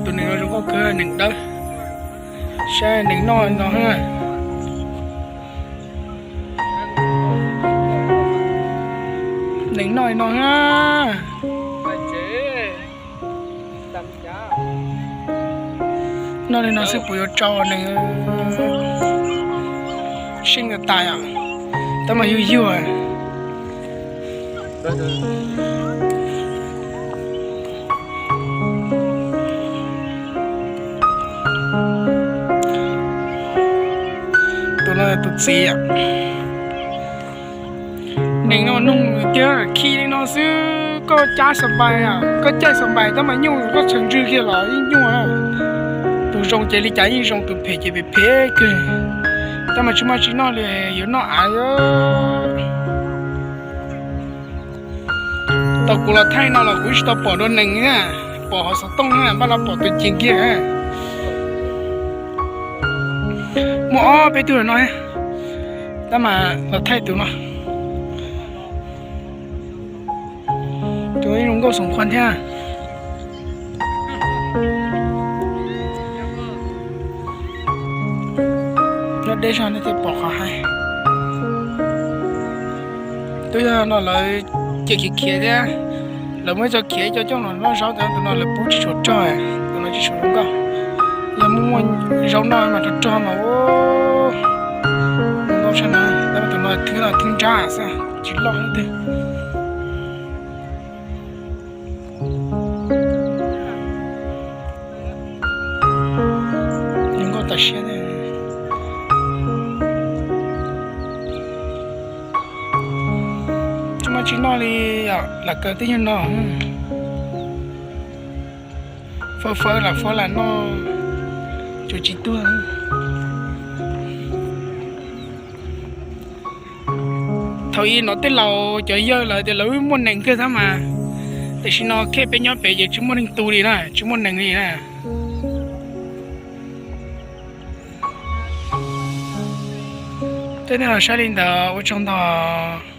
Tus nees no zoo nkauj kawg, nees dawb. Saib nees noj li no ha. Nees noj li no ha. Noj li no xwb puas yuav tsau nees? Seej tas tas os, tab mas yuag yuag. Tus no tus txiv. Nees no noog tiag, khi li no xwb koj cab xa npais, koj caij xa npais tab mas nyuaj, koj tshee ntswg kiag los yeej nyuaj. Tus zoo ces li cas yeej zoo, tus phem ces phem phem kawg. Tab mas tsis muaj tsis noj li, yuav noj av. Tau kuv los thaij no los kuv tsis tau pom dua nees na, pom hov xov tooj na, npaj los pom tus ci kiag. Muaj ob peb tug no, tab mas los thaij tus no. Tus zoo nkauj xoom khuas thiab. Nyob deb zog nej thiaj pom qhov hais. Twb yog no lawv cia khiav khiav thiab, lawv muaj ib co khiav ib co coj los noj zaub, tus no lawv pub tsis tshua rog, tus no tsis tshua zoo nkauj. Yog muaj muaj zaub noj mas rog rog mas ua nkauj tshaj na. Tab tus no thwb no thwb nrab xwb, tsis loj leej twg. Zoo nkauj tas siab. Tsis muaj tsis noj li, lam kaw tib nyuag no. Fawb fawb lam fawb lam noj, tsuas tsis tuag. Thaum ub no tej laus cov yawg lawv tias lawv muaj nees kawg tab mas, tam sim no khej peb nyob pem ces tsis muaj neeg tu li na, tsis muaj nees li na. Tej nej los saib li ntawd ua tsaug ntau.